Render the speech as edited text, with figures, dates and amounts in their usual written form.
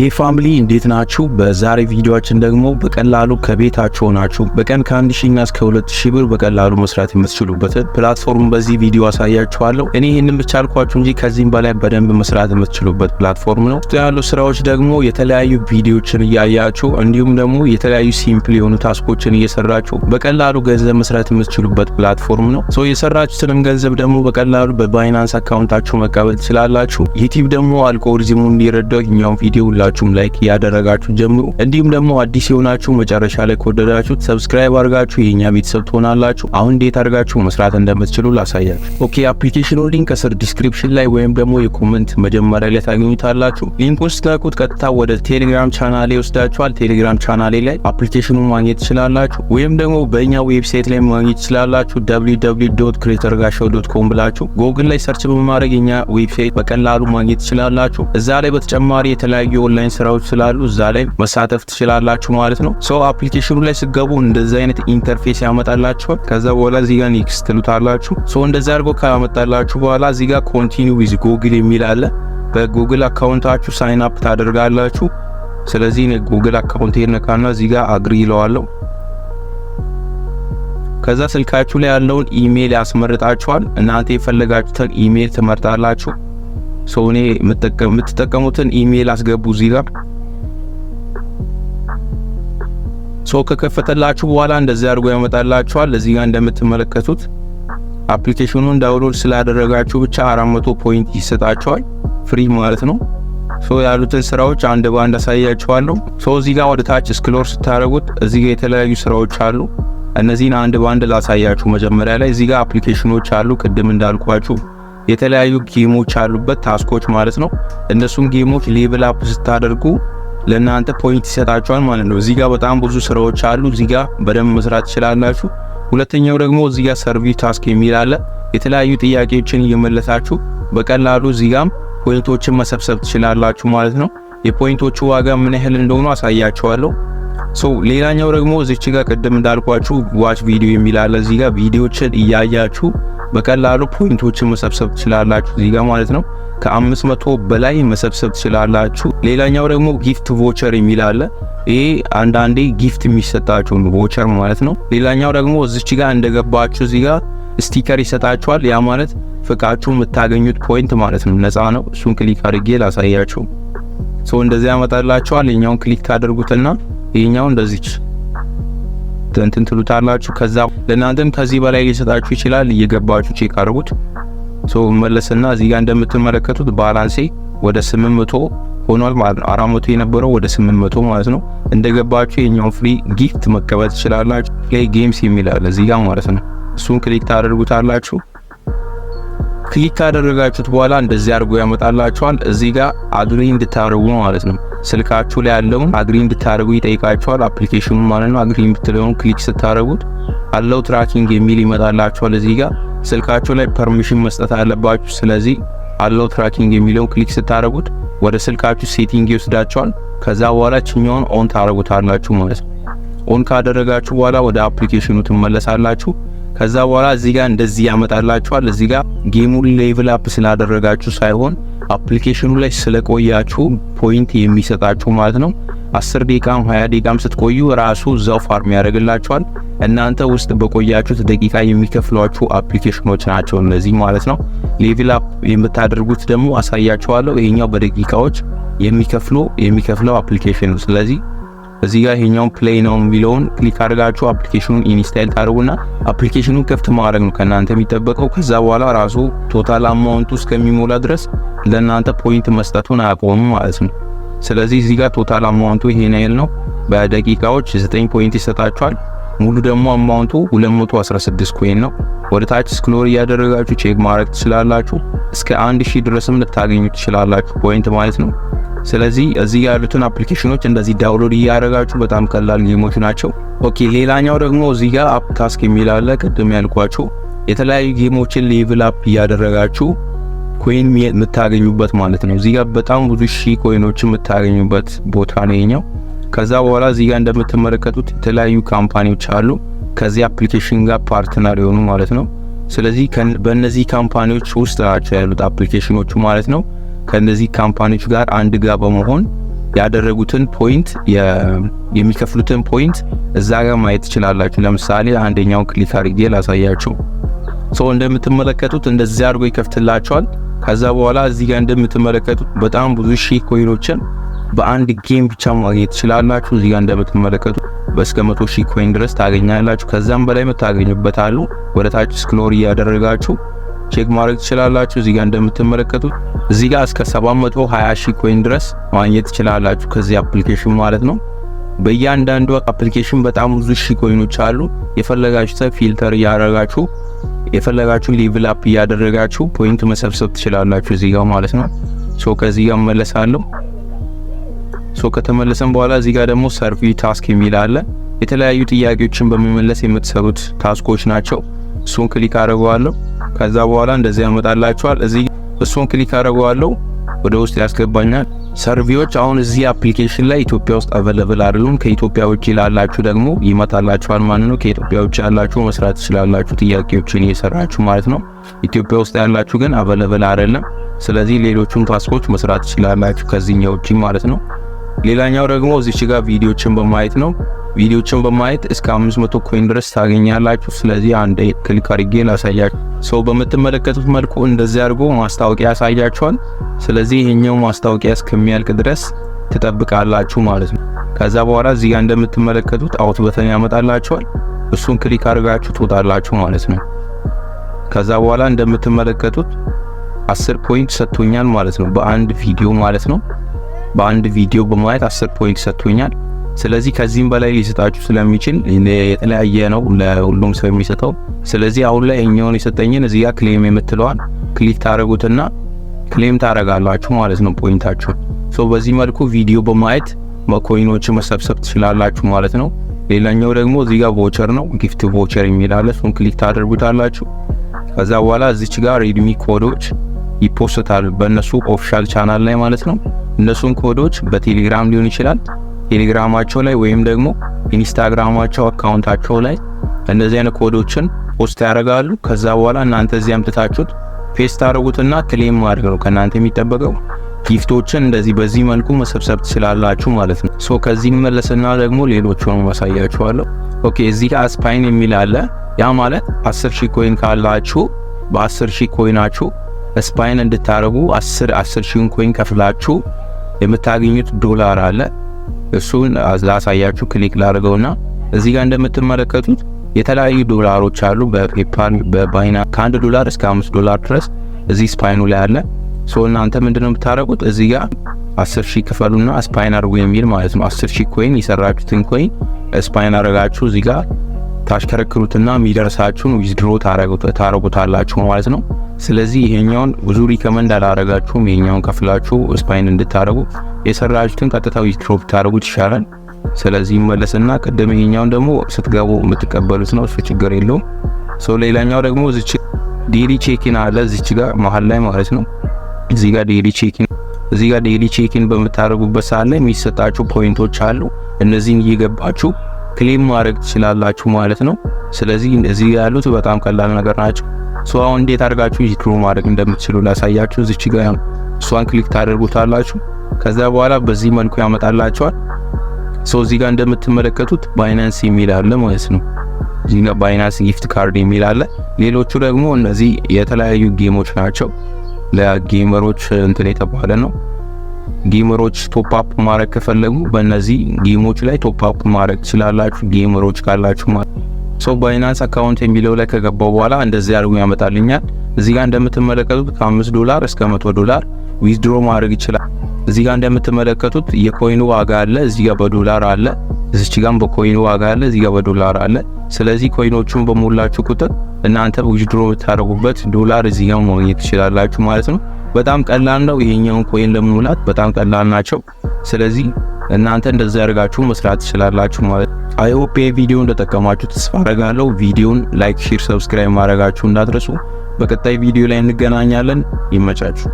Hey family፣ እንዴት ናችሁ? በዛሬ ቪዲዮአችን ደግሞ በቀላሉ ከቤታችሁ ሆናችሁ በቀን ከ1000 እና እስከ 2000 ብር በቀላሉ መስራት የምትችሉበትን platform በዚህ ቪዲዮ አሳያችኋለሁ። እኔ ይህንን ብቻ አልኳችሁ እንጂ ከዚህም በላይ በደንብ መስራት የምትችሉበት platform ነው። ውስጡ ያሉ ስራዎች ደግሞ የተለያዩ ቪዲዮችን እያያችሁ እንዲሁም ደግሞ የተለያዩ simple የሆኑ task ኦችን እየሰራችሁ በቀላሉ ገንዘብ መስራት የምትችሉበት platform ነው። So የሰራችሁትንም ገንዘብ ደግሞ በቀላሉ በ Binance account ኣችሁ መቀበል ትችላላችሁ። YouTube ደግሞ አልጎሪዝሙ እንዲረዳው ይኛውን ቪዲዮ ሁላችሁም like እያደረጋችሁ ጀምሩ። እንዲሁም ደግሞ አዲስ የሆናችሁ መጨረሻ ላይ ከወደዳችሁት subscribe አድርጋችሁ የኛ ቤተሰብ ትሆናላችሁ። አሁን እንዴት አድርጋችሁ መስራት እንደምትችሉ ላሳያችሁ። Okay፣ application ኑ link ከስር description ላይ ወይም ደግሞ የ comment መጀመሪያ ላይ ታገኙታላችሁ። Link ኡን ስትነኩት ቀጥታ ወደ ቴሌግራም ቻናሌ ይወስዳችኋል። ቴሌግራም ቻናሌ ላይ application ኑን ማግኘት ትችላላችሁ፣ ወይም ደግሞ በእኛ website ላይ ማግኘት ትችላላችሁ። www.creatorጋሻው.com ብላችሁ ጎግል ላይ search በማድረግ የኛ website በቀላሉ ማግኘት ትችላላችሁ። እዛ ላይ በተጨማሪ የተለያዩ ኦንላይን ስራዎች ስላሉ እዛ ላይ መሳተፍ ትችላላችሁ ማለት ነው። So application ኑ ላይ ስትገቡ እንደዚህ አይነት interface ያመጣላችኋል። ከዛ በኋላ እዚህ ጋር next ትሉታላችሁ። So እንደዛ አድርጎ ካመጣላችሁ በኋላ እዚህ ጋር continue with Google የሚል አለ። በ Google account ኣችሁ sign up ታደርጋላችሁ። ስለዚህ Google account ነካና እዚህ ጋር agree ይለዋለሁ። ከዛ ስልካችሁ ላይ ያለውን ኢሜይል ያስመርጣችኋል። እናንተ የፈለጋችሁትን ኢሜይል ትመርጣላችሁ። So እኔ የምትጠቀሙትን ኢሜይል አስገቡ እዚህ ጋር። So ከከፈተላችሁ በኋላ እንደዚህ አድርጎ ያመጣላችኋል። እዚህ ጋር እንደምትመለከቱት application ኑን download ስላደረጋችሁ ብቻ 400 point ይሰጣችኋል፣ free ማለት ነው። So ያሉትን ስራዎች አንድ ባንድ አሳያችኋለሁ። So እዚህ ጋር ወደ ታች scroll ስታደርጉት እዚህ ጋር የተለያዩ ስራዎች አሉ። እነዚህን አንድ ባንድ ላሳያችሁ። መጀመሪያ ላይ እዚህ ጋር application ኖች አሉ። ቅድም እንዳልኳችሁ የተለያዩ game ኦች አሉበት፣ task ኦች ማለት ነው። እነሱን game ኦች level up ስታደርጉ ለእናንተ point ይሰጣችኋል ማለት ነው። እዚህ ጋር በጣም ብዙ ስራዎች አሉ። እዚህ ጋር በደንብ መስራት ትችላላችሁ። ሁለተኛው ደግሞ እዚህ ጋር survey task የሚል አለ። የተለያዩ ጥያቄዎችን እየመለሳችሁ በቀላሉ እዚህ ጋርም point ኦችን መሰብሰብ ትችላላችሁ ማለት ነው። የ point ኦቹ ዋጋ ምን ያህል እንደሆኑ አሳያችኋለሁ። So ሌላኛው ደግሞ እዚች ጋር ቅድም እንዳልኳችሁ watch video የሚል አለ። እዚህ ጋር ቪዲዮችን እያያችሁ በቀላሉ point ኦችን መሰብሰብ ትችላላችሁ እዚህ ጋር ማለት ነው። ከ500 በላይ መሰብሰብ ትችላላችሁ። ሌላኛው ደግሞ gift voucher የሚል አለ። ይሄ አንዳንዴ gift የሚሰጣችሁ voucher ማለት ነው። ሌላኛው ደግሞ እዚች ጋር እንደገባችሁ እዚህ ጋር sticker ይሰጣችኋል። ያ ማለት ፍቃችሁ የምታገኙት point ማለት ነው። ነፃ ነው። እሱን click አድርጌ ላሳያችሁ። So እንደዚህ ያመጣላችኋል። ይሄኛውን click ታደርጉትና ይሄኛው እንደዚች እንትን ትሉታላችሁ። ከዛ ለእናንተም ከዚህ በላይ ሊሰጣችሁ ይችላል። እየገባችሁ check አድርጉት። So መለስና እዚህ ጋር እንደምትመለከቱት balance ኤ ወደ 800 ሆኗል ማለት ነው። 400 የነበረው ወደ 800 ማለት ነው። እንደገባችሁ የኛውን free gift መቀበል ትችላላችሁ። Play games የሚል አለ እዚህ ጋር ማለት ነው። እሱን click ታደርጉታላችሁ። Click ካደረጋችሁት በኋላ እንደዚህ አድርጎ ያመጣላችኋል። እዚህ ጋር agree እንድታደርጉ ማለት ነው። ስልካችሁ ላይ ያለውን agree እንድታደርጉ ይጠይቃችኋል። Application ኑ ማለት ነው። Agree የምትለውን click ስታደርጉት allow tracking የሚል ይመጣላችኋል። እዚህ ጋር ስልካችሁ ላይ permission መስጠት አለባችሁ። ስለዚህ allow tracking የሚለውን click ስታደርጉት ወደ ስልካችሁ setting ይወስዳችኋል። ከዛ በኋላ ችኛውን on ታደርጉታላችሁ ማለት ነው። On ካደረጋችሁ በኋላ ወደ application ኑ ትመለሳላችሁ። ከዛ በኋላ እዚህ ጋር እንደዚህ ያመጣላችኋል። እዚህ ጋር game ኡን level up ስላደረጋችሁ ሳይሆን application ኑ ላይ ስለቆያችሁ point የሚሰጣችሁ ማለት ነው። 10 ደቂቃም 20 ደቂቃም ስትቆዩ ራሱ እዛው farm ያደርግላችኋል። እናንተ ውስጥ በቆያችሁት ደቂቃ የሚከፍሏችሁ application ኖች ናቸው እነዚህ ማለት ነው። Level up የምታደርጉት ደግሞ አሳያችኋለሁ። ይሄኛው በደቂቃዎች የሚከፍለው application ነው። ስለዚህ እዚህ ጋር ይሄኛውን play now የሚለውን click አድርጋችሁ application ኑን install ታደርጉና application ኑን ክፍት ማድረግ ነው ከእናንተ የሚጠበቀው። ከዛ በኋላ ራሱ total amount ኡ እስከሚሞላ ድረስ ለእናንተ point መስጠቱን አያቆምም ማለት ነው። ስለዚህ እዚህ ጋር total amount ኡ ይሄን ያህል ነው። በደቂቃዎች 9 point ይሰጣችኋል። ሙሉ ደግሞ amount ኡ 216 coin ነው። ወደ ታች scroll እያደረጋችሁ check ማድረግ ትችላላችሁ። እስከ 1000 ድረስም ልታገኙ ትችላላችሁ point ማለት ነው። ስለዚህ እዚህ ያሉትን application ኖች እንደዚህ download እያደረጋችሁ በጣም ቀላል game ኦች ናቸው። Okay፣ ሌላኛው ደግሞ እዚህ ጋር app task የሚል አለ። ቅድም ያልኳችሁ የተለያዩ game ኦችን level up እያደረጋችሁ coin የምታገኙበት ማለት ነው። እዚህ ጋር በጣም ብዙ ሺህ coin ኦችን የምታገኙበት ቦታ ነው ይሄኛው። ከዛ በኋላ እዚህ ጋር እንደምትመለከቱት የተለያዩ company ዎች አሉ ከዚህ application ጋር partner የሆኑ ማለት ነው። ስለዚህ በእነዚህ company ዎች ውስጥ ናቸው ያሉት application ኖቹ ማለት ነው። ከእነዚህ company ዎች ጋር አንድ ጋር በመሆን ያደረጉትን point፣ የሚከፍሉትን point እዛ ጋር ማየት ትችላላችሁ። ለምሳሌ አንደኛውን click አድርጌ ላሳያችሁ። So እንደምትመለከቱት እንደዚህ አድርጎ ይከፍትላችኋል። ከዛ በኋላ እዚህ ጋር እንደምትመለከቱት በጣም ብዙ ሺህ coin ኦችን በአንድ game ብቻ ማግኘት ትችላላችሁ። እዚህ ጋር እንደምትመለከቱት በእስከ 100,000 coin ድረስ ታገኛላችሁ። ከዛም በላይ የምታገኙበት አሉ። ወደ ታች scroll እያደረጋችሁ check ማድረግ ትችላላችሁ። እዚህ ጋር እንደምትመለከቱት እዚህ ጋር እስከ 720 ሺህ coin ድረስ ማግኘት ትችላላችሁ ከዚህ application ማለት ነው። በእያንዳንዱ application በጣም ብዙ ሺህ coin ኦች አሉ። የፈለጋችሁትን filter እያደረጋችሁ፣ የፈለጋችሁ level up እያደረጋችሁ point መሰብሰብ ትችላላችሁ እዚህ ጋር ማለት ነው። So ከዚህ ጋር እመለሳለሁ። So ከተመለሰን በኋላ እዚህ ጋር ደግሞ survey task የሚል አለ። የተለያዩ ጥያቄዎችን በመመለስ የምትሰሩት task ኦች ናቸው። እሱን click አደርገዋለሁ። ከዛ በኋላ እንደዚህ ያመጣላችኋል። እዚህ እሱን click አደርገዋለሁ፣ ወደ ውስጥ ያስገባኛል። Survey ዎች አሁን እዚህ application ላይ ኢትዮጵያ ውስጥ available አይደሉም። ከኢትዮጵያ ውጭ ላላችሁ ደግሞ ይመጣላችኋል ማለት ነው። ከኢትዮጵያ ውጭ ያላችሁ መስራት ትችላላችሁ፣ ጥያቄዎችን እየሰራችሁ ማለት ነው። ኢትዮጵያ ውስጥ ያላችሁ ግን available አይደለም። ስለዚህ ሌሎቹን task ኦች መስራት ትችላላችሁ ከዚህኛው ውጭ ማለት ነው። ሌላኛው ደግሞ እዚች ጋር ቪዲዮችን በማየት ነው። ቪዲዮችን በማየት እስከ 500 coin ድረስ ታገኛላችሁ። ስለዚህ አንድ click አድርጌ ላሳያችሁ። So በምትመለከቱት መልኩ እንደዚህ አድርጎ ማስታወቂያ ያሳያችኋል። ስለዚህ ይሄኛው ማስታወቂያ እስከሚያልቅ ድረስ ትጠብቃላችሁ ማለት ነው። ከዛ በኋላ እዚህ ጋር እንደምትመለከቱት out button ያመጣላችኋል። እሱን click አድርጋችሁ ትወጣላችሁ ማለት ነው። ከዛ በኋላ እንደምትመለከቱት 10 point ሰጥቶኛል ማለት ነው። በአንድ ቪዲዮ ማለት ነው። በአንድ ቪዲዮ በማየት 10 point ሰጥቶኛል። ስለዚህ ከዚህም በላይ ሊሰጣችሁ ስለሚችል የተለያየ ነው ለሁሉም ሰው የሚሰጠው። ስለዚህ አሁን ላይ እኛውን የሰጠኝን እዚህ ጋር claim የምትለዋን click ታደርጉትና claim ታደርጋላችሁ ማለት ነው point ኣችሁን። So በዚህ መልኩ ቪዲዮ በማየት coin ኦች መሰብሰብ ትችላላችሁ ማለት ነው። ሌላኛው ደግሞ እዚህ ጋር voucher ነው፣ gift voucher የሚል አለ። እሱን click ታደርጉታላችሁ። ከዛ በኋላ እዚች ጋር redeem code ኦች ይ post ታሉ በእነሱ official channel ላይ ማለት ነው። እነሱን ኮዶች በቴሌግራም ሊሆን ይችላል፣ ቴሌግራማቸው ላይ ወይም ደግሞ ኢንስታግራማቸው account ኣቸው ላይ እንደዚህ አይነት code ኦችን post ያደርጋሉ። ከዛ በኋላ እናንተ እዚህ አምጥታችሁት paste ታደርጉትና claim ማድረግ ነው ከእናንተ የሚጠበቀው። Gift ኦችን እንደዚህ በዚህ መልኩ መሰብሰብ ትችላላችሁ ማለት ነው። So ከዚህ መለስና ደግሞ ሌሎቹን ማሳያችኋለሁ። Okay፣ እዚህ ጋር spin የሚል አለ። ያ ማለት 10 ሺህ coin ካላችሁ በ10 ሺህ coin ኣችሁ spin እንድታደርጉ 10 10 ሺህ coin ከፍላችሁ የምታገኙት ዶላር አለ። እሱን ላሳያችሁ click ላድርገውና እዚህ ጋር እንደምትመለከቱት የተለያዩ ዶላሮች አሉ። በ PayPal፣ በ Binance ከ1 ዶላር እስከ 5 ዶላር ድረስ እዚህ spin ኑ ላይ አለ። So እናንተ ምንድነው የምታደርጉት? እዚህ ጋር 10 ሺህ ክፈሉና spin አድርጉ የሚል ማለት ነው። 10 ሺህ coin፣ የሰራችሁትን coin spin አድርጋችሁ እዚህ ጋር ታሽከረክሩትና የሚደርሳችሁን withdraw ታረጉታላችሁ ማለት ነው። ስለዚህ ይሄኛውን ብዙ recommend አላረጋችሁም። ይሄኛውን ከፍላችሁ spin እንድታረጉ የሰራችሁትን ቀጥታ withdraw ብታረጉት ይሻላል። ስለዚህ መለስና ቅድም ይሄኛውን ደግሞ ስትገቡ የምትቀበሉት ነው፣ እሱ ችግር የለውም። So ሌላኛው ደግሞ እዚች daily check-in አለ እዚች ጋር መሀል ላይ ማለት ነው። እዚህ ጋር daily check-in፣ እዚህ ጋር daily check-in በምታደርጉበት ሰዓት ላይ የሚሰጣችሁ point ኦች አሉ። እነዚህን እየገባችሁ claim ማድረግ ትችላላችሁ ማለት ነው። ስለዚህ እዚህ ያሉት በጣም ቀላል ነገር ናቸው። So አሁን እንዴት አድርጋችሁ withdraw ማድረግ እንደምትችሉ ላሳያችሁ። እዚች ጋር እሷን click ታደርጉታላችሁ። ከዛ በኋላ በዚህ መልኩ ያመጣላችኋል። So እዚህ ጋር እንደምትመለከቱት Binance የሚል አለ ማለት ነው። እዚህ ጋር Binance gift card የሚል አለ። ሌሎቹ ደግሞ እነዚህ የተለያዩ game ኦች ናቸው። ለ gamer ኦች እንትን የተባለ ነው። Gamer ኦች top up ማድረግ ከፈለጉ በእነዚህ game ኦች ላይ top up ማድረግ ትችላላችሁ፣ gamer ኦች ካላችሁ ማለት። So Binance account የሚለው ላይ ከገባው በኋላ እንደዚህ አድርጎ ያመጣልኛል። እዚህ ጋር እንደምትመለከቱት ከ5 ዶላር እስከ 100 ዶላር withdraw ማድረግ ይችላል። እዚህ ጋር እንደምትመለከቱት የ coin ኑ ዋጋ አለ፣ እዚህ ጋር በዶላር አለ፣ እዚች ጋር በ coin ኑ ዋጋ አለ፣ እዚህ ጋር በዶላር አለ። ስለዚህ coin ኦቹን በሞላችሁ ቁጥር እናንተ withdraw የምታደርጉበት ዶላር እዚህ ጋር ማግኘት ትችላላችሁ ማለት ነው። በጣም ቀላል ነው። ይሄኛውን coin ለመሙላት በጣም ቀላል ናቸው። ስለዚህ እናንተ እንደዛ አድርጋችሁ መስራት ትችላላችሁ ማለት ነው። I hope ቪዲዮ እንደጠቀማችሁ ተስፋ አደርጋለሁ። ቪዲዮን like፣ share፣ subscribe ማድረጋችሁ እንዳትረሱ። በቀጣይ ቪዲዮ ላይ እንገናኛለን። ይመቻችሁ።